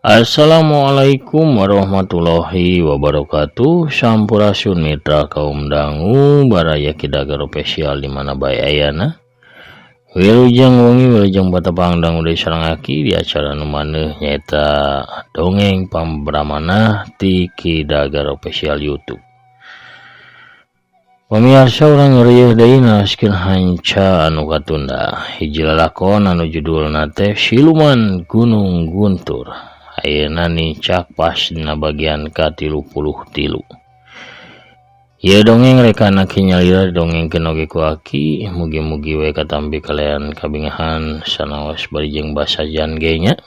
Assalamualaikum warahmatullahi wabarakatuh. Sampurasun mitra kaum dangu baraya Kidagar Official di mana bae ayana. Wilujeng wengi, wilujeng patepang dangu deui sareng aki di acara nu maneuh nyaeta dongeng pambramanah ti Kidagar Official YouTube. Pamiarsa, urang ngerieuh deui naraskeun hanca anu katunda. Hiji lalakon anu judulna teh Siluman Gunung Guntur. Ayeuna nincak pas dina bagian ka-33. Ieu dongeng rekan aki nyalira didongengkeun oge ku aki, mugi-mugi we katampi kalian kabingahan sanaos bari jeung basajan ge nya.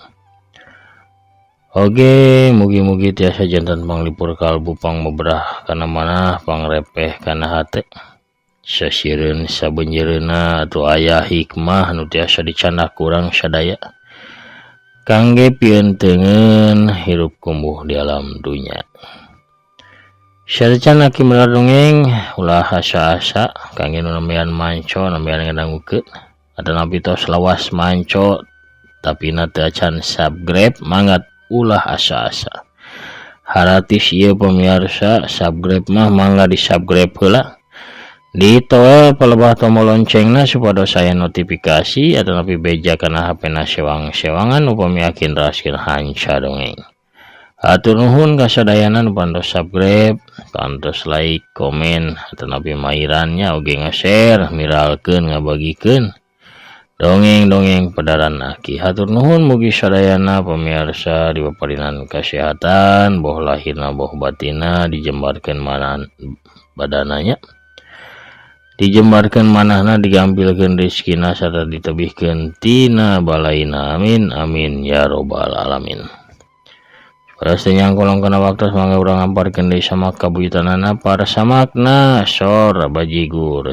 Oge mugi-mugi tiasa janten panglipur kalbu, pangbeberah kana manah, pangrepeh kana hate. Sasireun sabeunjeureuna atuh aya hikmah nu tiasa dicandak ku urang sadaya kangge pientengeun hirup kumbuh di alam dunya. Sateuacan aki melar dongeng, ulah asa-asa kangge nu nembean manco, nembean ngadangukeun atanapi tos lawas manco tapi na teu acan subscribe, mangga ulah asa-asa. Haratis ieu, pemirsa, subscribe mah mangga di subscribe heula, ditoel palebah tombol loncengna supados aya notifikasi atanapi beja kana HP na sewang-sewangan upami aki neraskeun hanca dongeng. Hatur nuhun kasadayana nu parantos subscribe, parantos like, komen atanapi mairan nya, oge nge-share, miralkeun, ngabagikeun dongeng-dongeng pedaran aki. Hatur nuhun, mugi sadayana pemirsa dipaparinan kesehatan boh lahirna boh batinna, dijembarkeun mana badananya, dijembarkeun manahna, digampilkeun rezekina sarta ditebihkeun tina balaina. Amin amin ya robbal alamin. Supaya teu nyangkolong kana waktu, mangga urang ngamparkeun deui samak kabuyutanana para samakna sor bajigur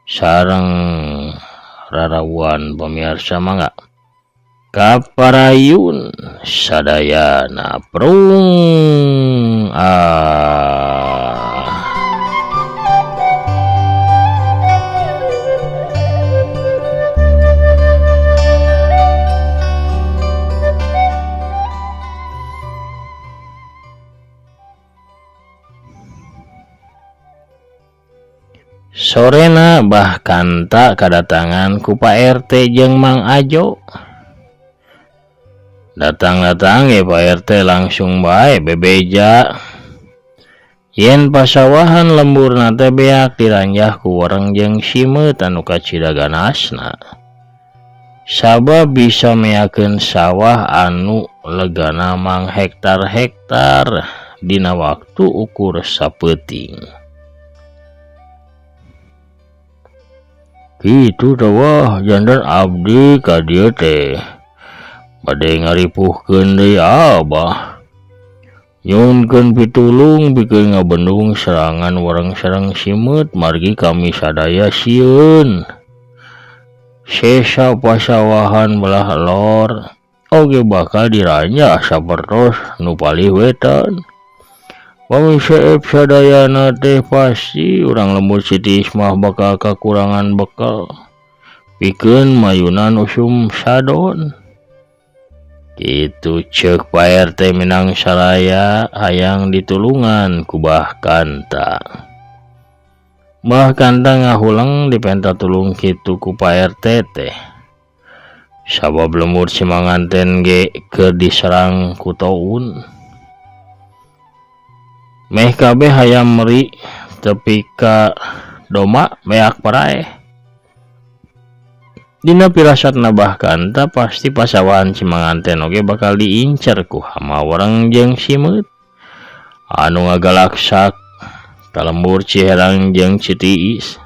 sareng rarawuan. Pemirsa, mangga kaparayun sadayana, prung ah. Sorena Bah Kanta kadatangan ku Pak RT jeung Mang Ajo. Datang-datang ya Pak RT langsung bae bebeja yen pasawahan lemburna teh beak diranjah ku wereng jeung simeut anu kacida ganasna. Sabab bisa meakeun sawah anu legana mang hektar-hektar dina waktu ukur sapeuting. Kitu tah, wah, janten abdi ka dieu teh bade ngaripuhkeun deui Abah. Nyuhunkeun pitulung pikeun ngabendung serangan wereng sareng simeut, margi kami sadaya sieun. Sesa pasawahan belah lor oge bakal diranjah sapertos nu palih wetan. Pami seep sadayana teh pasti urang lembur Citiis mah bakal kakurangan bekal pikeun mayunan usum sadon. Kitu ceuk Pak RT minang saraya hayang ditulungan ku Bah Kanta. Bah Kanta ngahuleng dipenta tulung kitu ku Pak RT teh. Sabab lembur Cimanganten ge keur diserang ku taun. Meh kabeh hayam meri tepi ka doma beak paraeh. Dina pirasatna Bah Kanta pasti pasawahan Cimanganten oge bakal diincer ku hama wereng jeung simeut anu ngagalaksak ka lembur Ciherang jeung Citiis.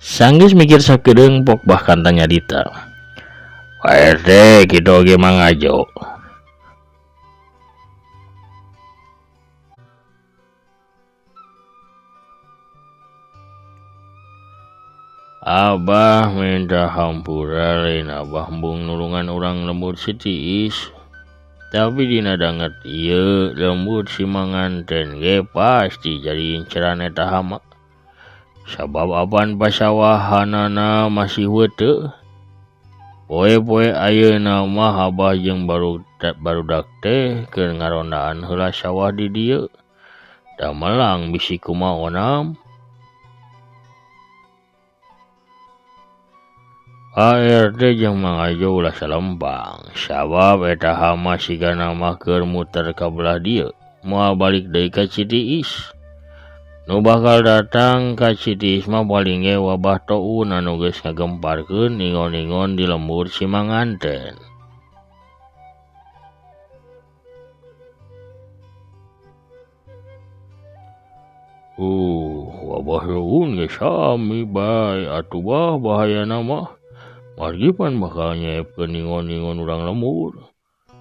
Sanggeus mikir sakedeung, pok Bah Kanta nyarita. Pak RT, kitu oge Mang Ajo. Abah minta hampura, lain Abah embung nulungan urang lembur Citiis. Tapi dina danget ieu lembur Cimanganten ge pasti jadi inceran eta hama. Sabab apan pasawahanana masih weuteuh. Poe-poe ayeuna mah Abah jeung barudak teh keur ngarondaan heula sawah di dieu. Da melang bisi kumaha onam. Pak RT jeung Mang Ajo ulah salempang, sabab eta hama sigana mah keur muter ka belah dieu, moal balik deui ka Citiis. Nu bakal datang ka Citiis mah paling ge wabah taun anu geus ngagemparkeun ingon-ingon di lembur Cimanganten. Wabah taun geus sami bae atuh bah bahayana mah. Margi pan bakal nyeepkeun ingon-ingon urang lembur.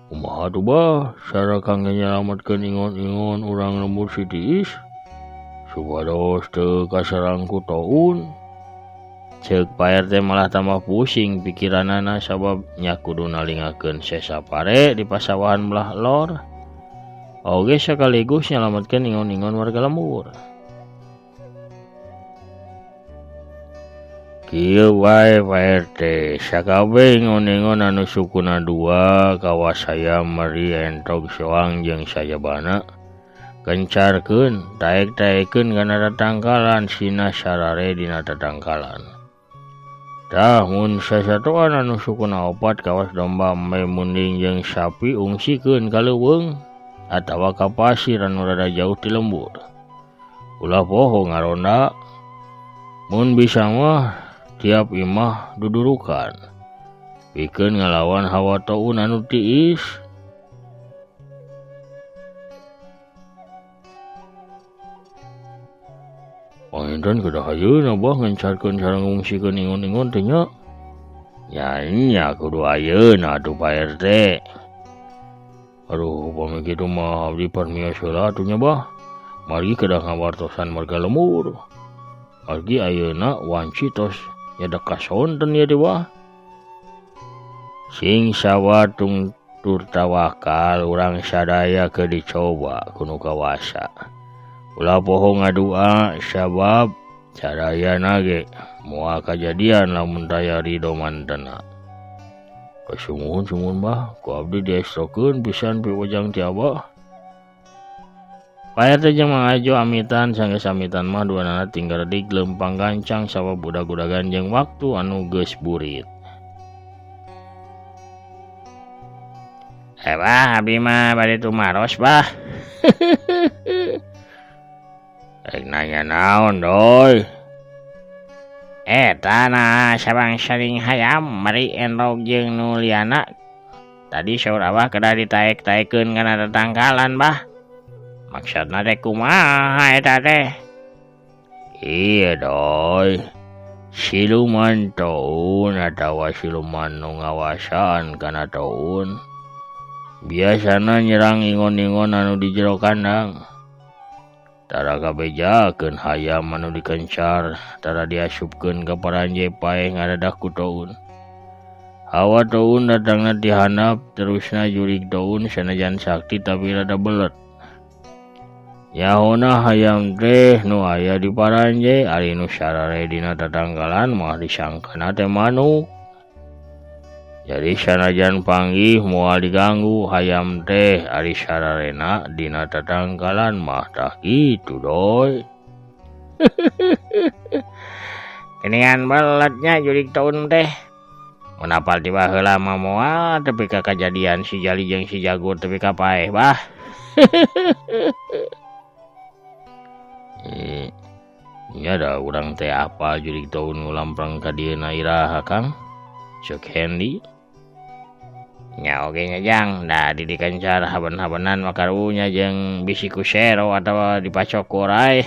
Kumaha atuh bah cara kangge nyalametkeun ingon-ingon urang lembur Citiis? Supados teu kasarang ku taun. Ceuk Pak RT malah tambah pusing pikiranana sabab nya kudu nalingakeun sesa pare di pasawahan belah lor. Oge sakaligus nyalametkeun ingon-ingon warga lembur. Kieu wae Pak RT, sakabeh ingon-ingon anu sukuna dua kawas hayam meri entog soang jeung sajabana kencarkeun, taek-taekeun kana tatangkalan sina sarare dina tatangkalan. Tah mun sasatoan anu sukuna opat kawas domba embe munding jeung sapi ungsikeun ka leuweung atawa ka pasir anu rada jauh ti lembur. Ulah poho ngaronda. Mun bisa mah tiap imah dudurukan pikeun ngalawan hawa taun anu tiis. Panginten kedah ayeuna bah ngencarkeun sareng ngungsikeun ingon-ingon teh nya. Nya nya kudu ayeuna atuh Pak RT. Aduh, upami kitu mah abdi parmios heula atuh nya bah. Margi kedah ngawartosan warga lembur. Margi ayeuna wanci tos nyedek ka sonten ieu teh bah. Sing sabar tung tur tawakal urang sadaya keur dicoba ku nu kawasa. Ulah poho ngadua sabab sadayana ge moal kajadian lamun taya ridho mantena. Kasumuhun-sumuhun bah, ku abdi diestokeun pisan piwejang ti Abah. Pak RT jeung Mang Ajo amitan sanggeus amitan mah duanana tinggal redik leumpang gancang sabab budag-budagan jeung waktu anu geus burit. Bah abdi mah bade tumaros bah. Rek nanya naon doi? Eta nah sabang saring hayam meri enrog jeung nu liana. Tadi saur Abah kedah ditaek-taekeun kana tatangkalan bah. Maksudna teh kumaha eta teh? Iya doi. Siluman taun atawa siluman nu ngawasaan kana taun. Biasana nyerang ingon-ingon anu di jero kandang. Tara kabejakeun hayam anu dikencar, tara diasupkeun ka paranje paeh ngadadah ku taun. Hawa taun datangna ti handap, terusna jurig taun sanajan sakti tapi rada belet. Nyahona hayam teh nu aya di paranje, ari nu sarare dina tatangkalan mah disangkana teh manuk. Jadi sanajan panggih moal diganggu hayam teh ari sararena dina tatangkalan mah tah kitu doi. Geningan beletnya jurig taun teh. Mun apal ti baheula mah moal tepi ka kajadian si Jali jeung si Jagur tepi ka paeh bah. Nya da urang teh apal jurig taun ngulamprang ka dieu na iraha Kang. Ceuk Hendi. Nya oge nya Jang, da di dikencar haben-habenan mah karunya jeung bisi ku sero atawa dipacok ku orai.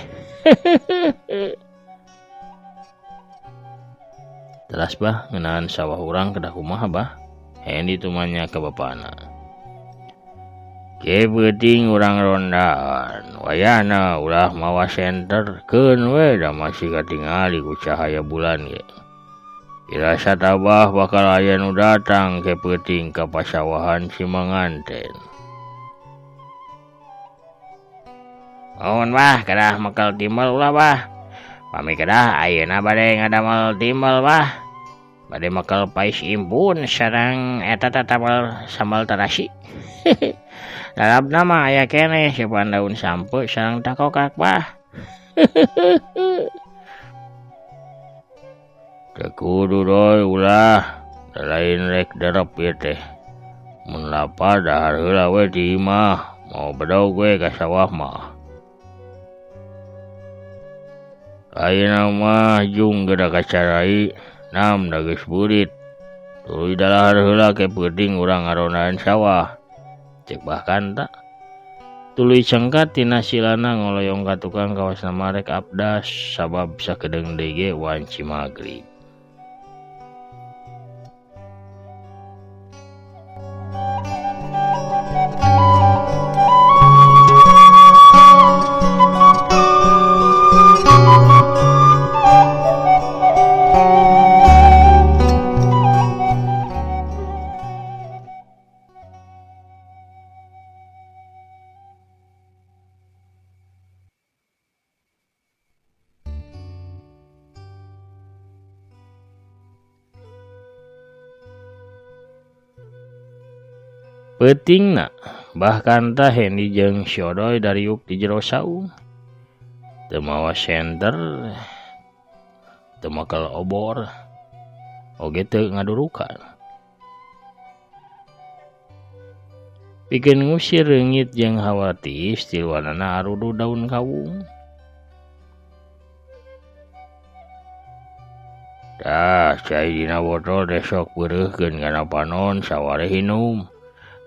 Teras bah ngeunaan sawah urang kedah kumaha bah? Hendi tumanya ka bapana. Ke peuting urang rondaan, wayahna ulah mawa senter keun we da masih katingali ku cahaya bulan ge. Dirasa tabah bakal aya nu datang ke peuting ka pasawahan Cimanganten. Mohon bah kedah mekel timbel ulah bah. Pami kedah ayeuna bade ngadamel timbel bah. Bade makal pais impun sareng eta tatabal sambal terasi. Lalabna mah aya keneh sieupan daun sampe sareng takokak bah. Teu kudu doi ulah, da lain rek derep ieu teh. Mun lapar dahar heula we ti imah, mawa bedog we ka sawah mah. Ayeuna mah jung geura kacarai, nam da geus burit. Tuluy dalahar heula ke peuting urang ngarondaan sawah. Cek Bah Kanta. Tuluy cengkat tina silana ngoloyong ka tukang kawasna marek abdas sabab sakedeung deui ge wanci magrib. Peutingna Bah Kanta Hendi jeung si Odoy dariuk di jero saung. Teu mawa senter, teu makel obor, oge teu ngadurukan. Pikeun ngusir reungit jeung hawa tiis tiluanana aruduh daun kawung. Tah cai dina botol teh sok peureuhkeun kana panon sawareh hinum.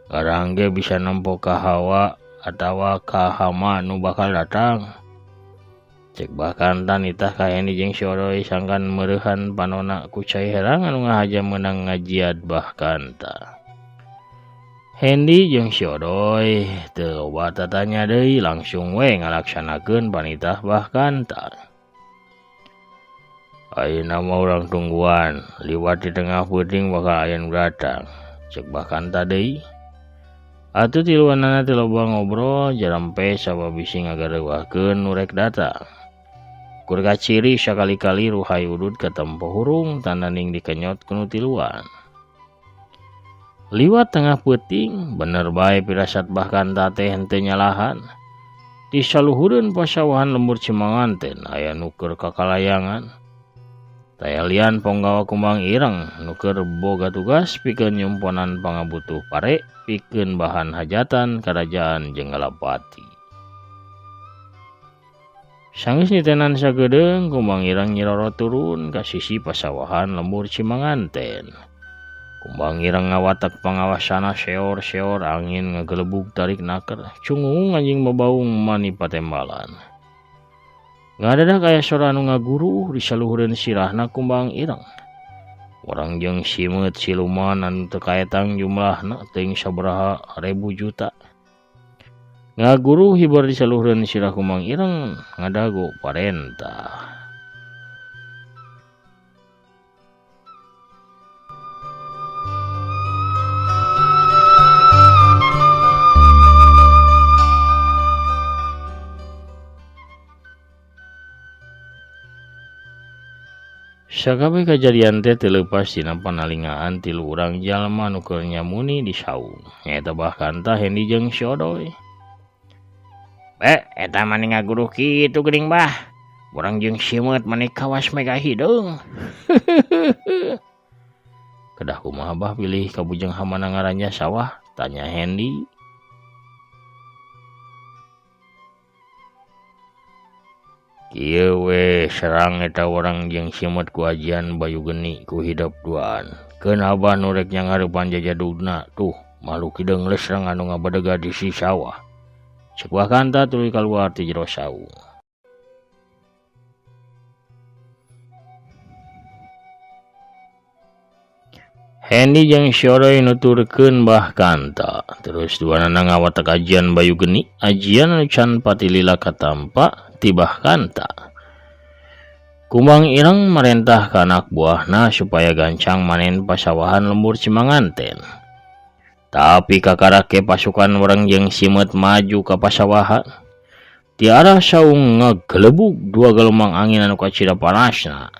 Garang ge bisa nempo ka hawa atawa ka hama nu bakal datang. Cek Bah Kanta nitah ka Hendi jeung si Odoy sangkan meureuhan panonna ku cai herang anu ngahaja meunang ngajiad Bah Kanta. Hendi jeung si Odoy teu loba tatanya deui langsung we ngalaksanakeun panitah Bah Kanta. Ayeuna mah urang tungguan, liwat di tengah peuting bakal aya nu datang. Cek Bah Kanta deui. Atuh tiluanana teu loba ngobrol jarampe sabab bisi ngagareuwahkeun nu rek datang. Kur kaciri sakali-kali ruhai udud katempo hurung tananing dikenyot ku nu tiluan. Liwat tengah peuting bener bae pirasat Bah Kanta teh henteu nyalahan. Di saluhureun pasawahan lembur Cimanganten aya nu keur kakalayangan. Taya lian ponggawa kumbang ireng nu keur boga tugas pikeun nyumponan pangabutuh pare pikeun bahan hajatan karajaan jeung Ngalapati. Sanggeus nitenan sagedeung kumbang ireng nyiroro turun ka sisi pasawahan lembur Cimanganten. Kumbang ireng ngawatek pangawasana seor-seor angin ngagelebug tarik naker cungung anjing babaung mani patembalan. Ngadadak aya sora anu ngaguruh di saluhureun sirahna kumbang ireng. Urang jeung simeut siluman anu teu kaetang jumlahna teuing sabaraha rebu juta. Ngaguruh hibar di saluhureun sirah kumbang ireng ngadago parentah. Sakabeh kajadian teh teu leupas tina panalingaan tilu urang jalma nu keur nyamuni di saung. Nyaeta Bah Kanta, Hendi jeung si Odoy. Eta mani ngaguruh kitu geuning bah. Urang jeung simeut mani kawas mega hideung. Kedah kumaha bah pilih kabujeng hamana ngarannya sawah? Tanya Hendi. Kieu we serang eta urang jeung simeut ku ajian bayu geni ku hidep duaan. Keun abah nu rek nyangareupan jajadugna tuh makhluk hideung lesreng anu ngabadega di si sawah. Cek Bah Kanta tuluy kaluar ti jero saung. Hendi jeung si Odoy nuturkeun Bah Kanta. Terus duanana ngawatek ajian bayu geni, ajian anu can patilila katampa ti Bah Kanta. Kumbang ireng marentah ka anak buahna supaya gancang manen pasawahan lembur Cimanganten. Tapi kakarake pasukan urang jeung simeut maju ka pasawahan. Ti arah saung ngagelebug dua gelombang angin anu kacida panasna.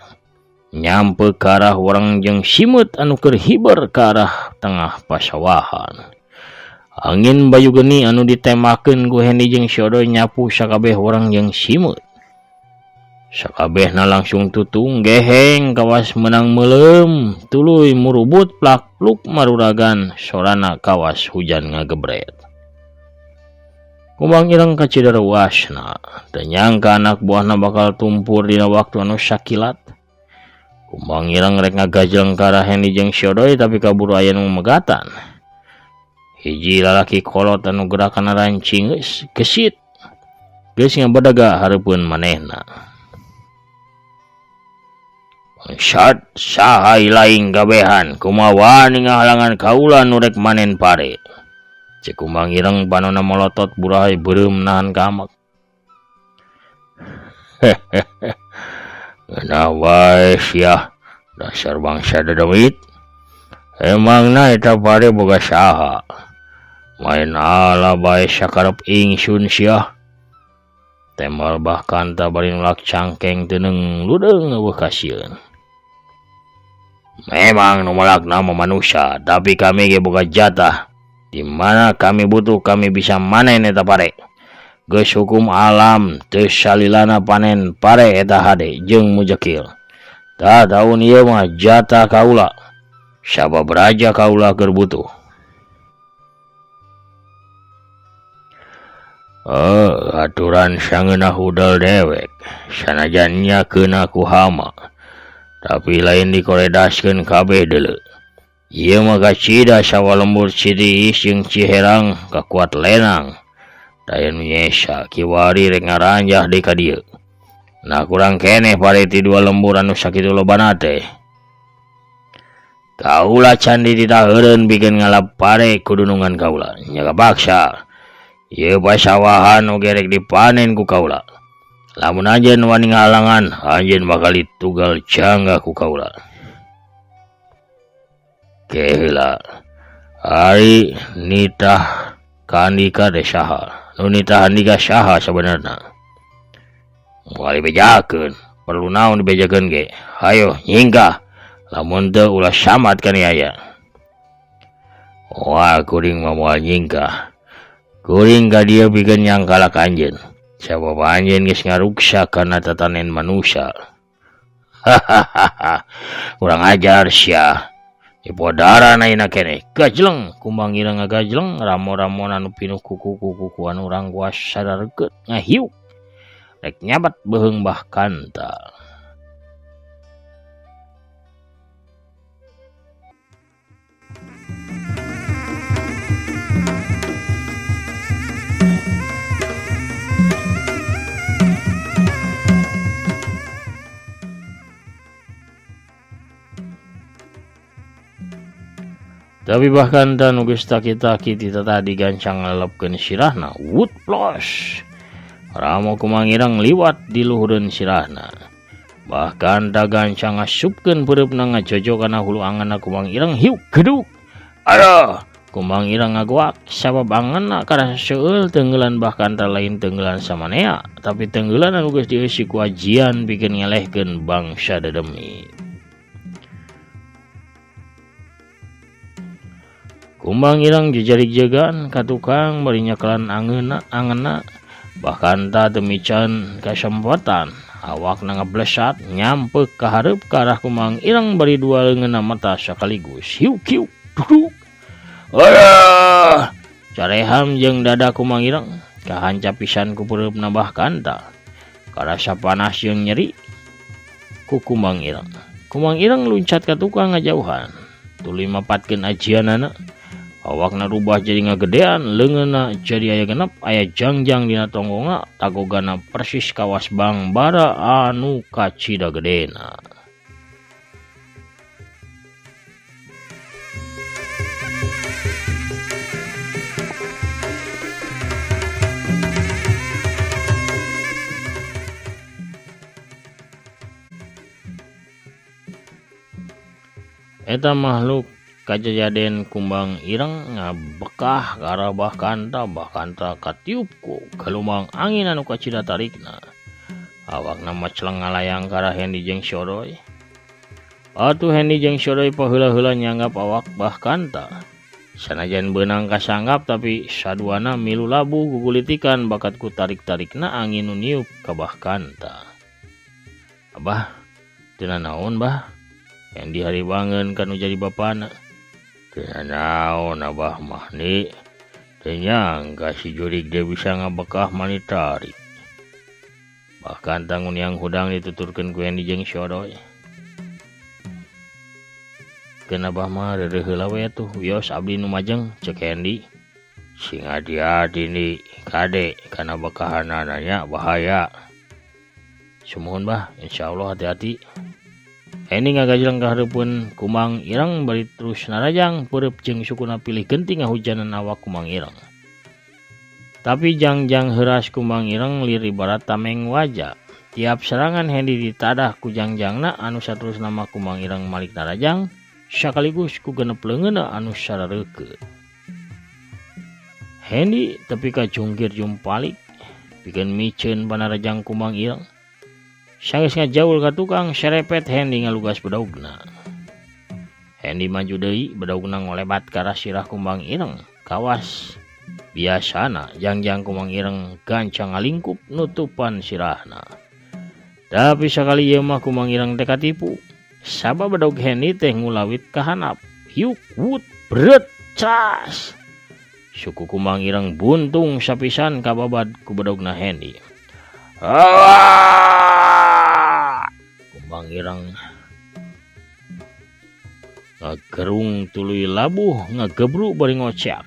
Nyampe ka arah wereng jeung simeut anu keur hiber ka arah tengah pasawahan. Angin bayu geni anu ditembakeun ku Hendi jeung si Odoy nyapu sakabeh wereng jeung simeut. Sakabehna langsung tutung geheng kawas meunang meuleum tuluy murubut plak-pluk maruragan sorana kawas hujan ngagebret. Kumbang Ireng kacida reuasna, teu nyangka anak buahna bakal tumpur dina waktu anu sakilat. Kumbang Ireng rek ngagajleng ka arah Hendi jeung si Odoy tapi kaburu aya nu megatan. Hiji lalaki kolot anu gerakanna rancing geus gesit. Geus ngabedega hareupeun manehna. Bangsat saha ilaing kabehan kumaha wani ngahalangan kaula nu rek manen pare. Cek Kumbang Ireng panonna molotot burahay beureum nahan kamek. Hehehe. Ngeunah wae sia dasar bangsa dedemit. Emangna eta pare boga saha? Maen ala bae sakarep ingsun sia. Tembal bahkan ta bari nulak cangkeng teuneung ludeung eueuh kasieun. Memang nu melakna mah manusia, tapi kami ge boga jatah. Di mana kami butuh kami bisa manen eta pare. Geus hukum alam teu salilana panen pare eta hade jeung mujekil. Tah taun ieu mah jatah kaula. Sabab raja kaula keur butuh. Aturan sangeunah hudel dewek sanajan nya keuna ku hama. Tapi lain dikoredaskeun kabeh deuleu. Ieu mah kacida sawah lembur Citiis jeung Ciherang kakuat lenang. Daya nu nyesa kiwari rek ngaranjah deui ka dieu. Nah kurang keneh pare ti dua lembur anu sakitu lobana teh. Kaula can dititaheureun pikeun ngalap pare ku dunungan kaula. Nya kapaksa. Ieu pasawahan oge rek dipanen ku kaula. Lamun anjeun wani ngahalangan, anjeun bakal ditugal jangga ku kaula. Ke heula. Ari nitah ka andika teh saha? Nu nitah andika saha sabenerna? Moal dibejakeun, perlu naon dibejakeun ge? Hayo nyingkah. Lamun teu ulah samat kaniaya. Moal kuring mah moal nyingkah. Kuring ka dieu pikeun nyangkala ka anjeun. Sabab anjeun geus ngaruksak kana tatanen manusia. Hahaha. Kurang ajar sia. Dipodaran ayeuna keneh. Gajleng Kumbang Ireng ngagajleng ramo-ramona anu pinuh kuku-kuku anu rangguas sadarekeut ngahiuk. Rek nyabat beuheung Bah Kanta. Tapi bahkan nu geus taki-taki ti tadi gancang ngalepkeun sirahna, wut plos. Ramo Kumbang Ireng liwat di luhureun sirahna. Bahkan ta gancang ngasupkeun peureupna ngajojo kana hulu anganna Kumbang Ireng hiuk geduk. Aduh, Kumbang Ireng ngagoak sabab anganna karasa seueul teunggelan bahkan ta lain teunggelan samanea, tapi teunggelan anu geus dieusi ku ajian pikeun ngelehkeun bangsa dedemit. Kumbang Ireng jejarig-jegan ka tukang bari nyekelan angeunna bahkan ta teu miceun kasempatan awakna ngablesat nyampeuk ka hareup ka arah Kumbang Ireng bari dua leungeunna mata sakaligus hiuk hiuk duduk. Aduh, careham jeung dada Kumbang Ireng kahanca pisan ku peureupna bahkan ta karasa panas jeung nyeri ku Kumbang Ireng. Kumbang Ireng luncat ka tukang ngajauhan tuluy mapatkeun ajianana. Awakna rubah jadi ngagedean, leungeunna jadi aya genep, aya jangjang dina tonggongna, tagogana persis kawas bangbara anu kacida gedena. Eta makhluk kajajaden Kumbang Ireng ngabekah ka arah Bah Kanta, Bah Kanta katiup ku gelombang angin anu kacida tarikna. Awakna maceleng ngalayang ka arah Hendi jeung si Odoy. Atuh Hendi jeung si Odoy paheula-heula nyanggap awak Bah Kanta. Sanajan beunang kasanggap tapi saduana milu labuh gugulitikan bakat ku tarik-tarikna angin nu niup ka Bah Kanta. Abah, teu nanaon bah? Hendi haribangeun ka nu jadi bapana. Teu nanaon abah mah ni. Teu nyangka si jurig teh bisa ngabekah mani tarik. Bah Kanta nguniang hudang dituturkeun ku Hendi jeung si Odoy. Keun abah mah reureuh heula we atuh wios abdi nu majeng cek Hendi. Sing hati-hati ni kade kana bekahanana nya bahaya. Sumuhun bah, insyaallah hati-hati. Hendi ngagajleng ka hareupeun Kumang Ireng bari terus narajang peureub jeung sukuna pilih genti ngahujanan awak Kumang Ireng. Tapi jangjang heuras Kumang Ireng lir ibarat tameng waja. Tiap serangan Hendi ditadah ku jangjangna anu saterusna mah Kumang Ireng malik narajang sakaligus ku genep leungeunna anu sarareukeut. Hendi tepi ka jungkir jumpalik pikeun miceun panarajang Kumang Ireng. Sanggeus ngajaul ka tukang serepet Hendi ngalugas bedogna. Hendi maju deui bedogna ngolebat ka arah sirah Kumang Ireng. Kawas biasana jangjang Kumang Ireng gancang ngalingkup nutupan sirahna. Tapi sakali ieu mah Kumang Ireng teh katipu. Sabab bedog Hendi teh ngulawit ka handap. Hiuk wut bret cas. Suku Kumang Ireng buntung sapisan kababad ku bedogna Hendi. Kumbang Ireng ngagerung tuluy labuh ngagebruk bari ngocak.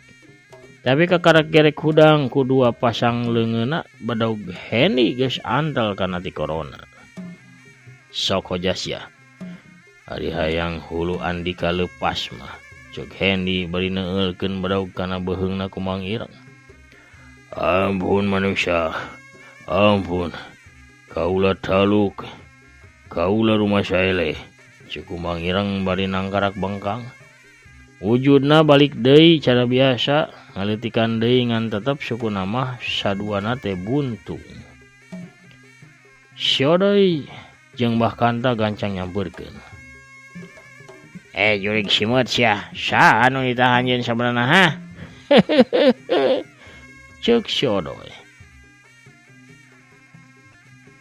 Tapi kakarak gerek hudang ku dua pasang leungeunna bedog Hendi geus antal kana ti corona. Sok hoja sia. Ari hayang hulu Andika leupas mah. Cek Hendi bari neueulkeun bedog kana beuheungna Kumang Ireng. Ampun manusia. Ampun. Kaula taluk. Kaula rumah saeleh. Cek Kumang Ireng bari nangkarak bengkang. Wujudna balik deui cara biasa ngaleutikan deui ngan tetep sukuna mah saduana teh buntung. Si Odoy jeung Bah Kanta gancang nyampeurkeun. Jurig simeut sia, saha anu ditahan jeung sabenerna ha? Ceuk si Odoy.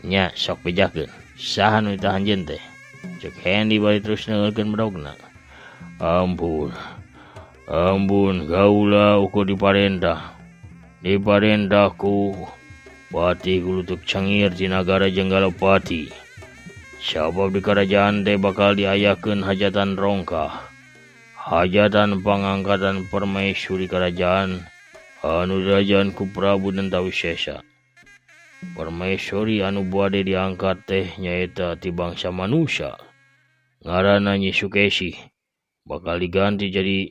Nya sok bejakeun, saha nu ditahan jeung teh? Ceuk Hendi bari terus neueulkeun bedogna. Ampun. Ampun kaula ukur diparentah. Diparentahku Patih Gulutuk Cangir di nagara Jenggalapati. Sabab di kerajaan teh bakal diayakeun hajatan rongkah. Hajatan pangangkatan permaisuri kerajaan anu dirajaan ku Prabu Dentawisesa. Permaisuri anu bade diangkat teh nyaeta ti bangsa manusia. Ngaranna Nyi Sukesi. Bakal diganti jadi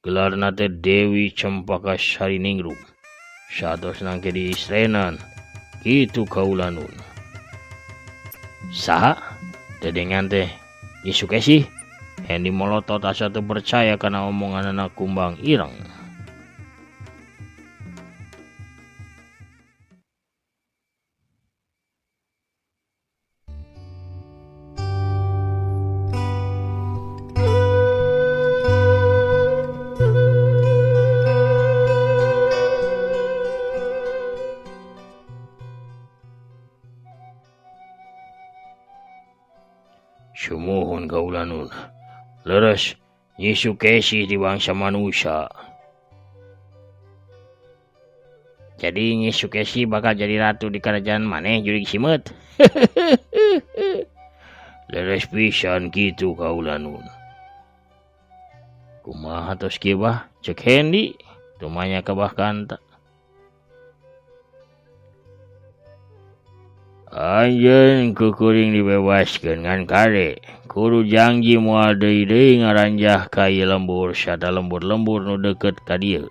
gelarna teh Dewi Cempaka Sariningrum. Satos nangke di istrenan. Kitu kaula nun. Saha? Dedengan teh Nyi Sukesi. Hendi molotot asa teu percaya kana omonganana Kumbang Ireng. Sumuhun kaula nun. Leres Nyi Sukesi di bangsa manusia. Jadi Nyi Sukesi bakal jadi ratu di kerajaan maneh jurig simeut. Leres pisan kitu kaula nun. Kumaha tos kieu bah? Cek Hendi tumanya ka Bah Kanta. Anjeun kukuring dibebaskeun ngan kade kudu janji moal deui-deui ngaranjah ka ieu lembur sarta lembur-lembur nu deukeut ka dieu.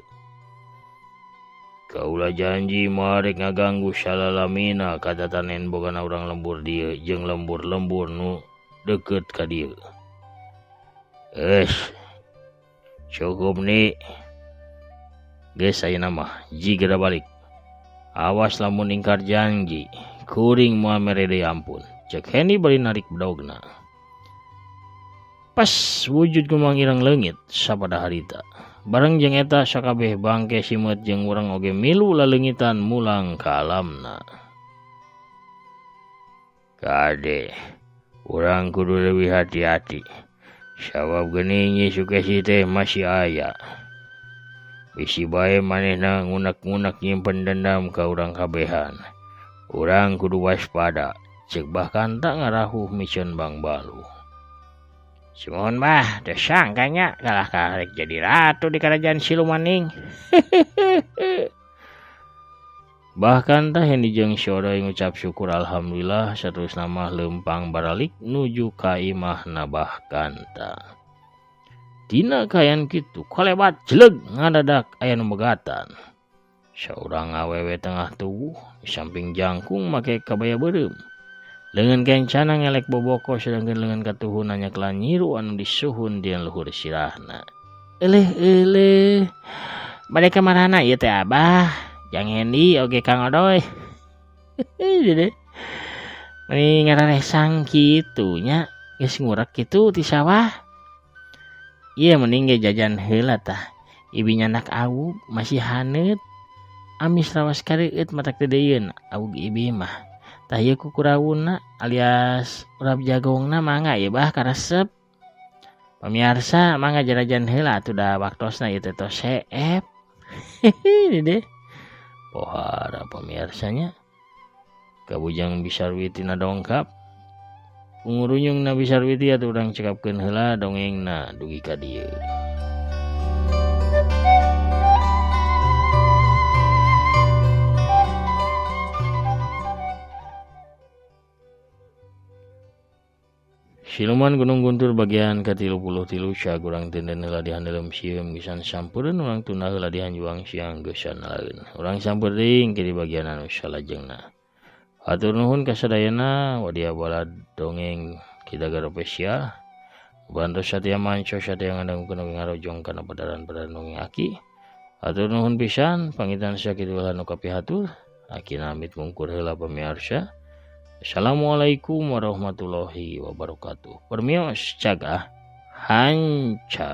Kaula janji moal rek ngaganggu salalamina katatanen bogana urang lembur dieu jeung lembur-lembur nu deukeut ka dieu. Geus cukup ni. Geus ayeuna mah jigera balik. Awas lamun ingkar janji. Kuring moal mere deui ampun. Cek Hendi bari narik bedogna. Pas wujud Gumang Ireng leungit sapada harita. Bareng jeung eta sakabeh bangke simeut jeung urang oge milu laleungitan mulang ka alamna. Kade, urang kudu leuwih hati-hati. Sabab geuning Nyi Sukesi teh masih aya. Bisi bae manehna ngunek-ngunek nyimpen dendam ka urang kabehan. Urang kudu waspada, ceuk Bah Kanta ngarahuh miceun bangbaluh. Sumuhun bah, teu sangka nya kalah karek jadi ratu di kerajaan Silumaning. Bah Kanta Hendi jeung si Odoy ngucap syukur alhamdulillah saterusna mah leumpang baralik nuju ka imahna Bah Kanta. Dina kaayaan kitu kolebat jeleug ngadadak aya nu megatan. Saurang awewe tengah tubuh di samping jangkung make kabaya beureum. Leungeun kencana ngelek boboko sedangkeun leungeun katuhuna nyaklan nyiru anu disuhun dina luhur sirahna. Eleh eleh. Bade ka marana ieu teh Abah? Jang Hendi oge Kang Odoy. Dede. Meni ngararesang kitu nya geus ngurek kitu ti sawah. Ieu mending ge jajan heula tah. Ibi nyandak awug masih haneut. Amis rawas kareueut matak teu deuyeuun awug ibi mah. Tah ieu kukurawunna alias urap jagongna mangga ieu bah karesep. Pamiarsa mangga jarajan heula atuh da waktosna ieu teh tos heep. Dede. Pohara pamiarsanya. Kabujang Bisarwiti na dongkap. Ungurunyung na Bisarwiti atuh urang cekapkeun heula dongengna dugi ka dieu. Siluman Gunung Guntur bagian ke-33 cag urang tenden heula dihandelem sieum geusan sampeureuun urang tunda heula dihanjuang siang geusan laeun. Urang samper deui engke di bagian anu salajengna. Hatur nuhun ka sadayana wadia balad dongeng Ki Dagar Official. Bantos satia manco satia ngadangukeun oge ngarojong kana padaran-padaran dongeng Aki. Hatur nuhun pisan pangitan sakitu heula nu kapihatur. Aki namit mungkur heula pamiarsa. Assalamualaikum warahmatullahi wabarakatuh. Permios cagah hanca.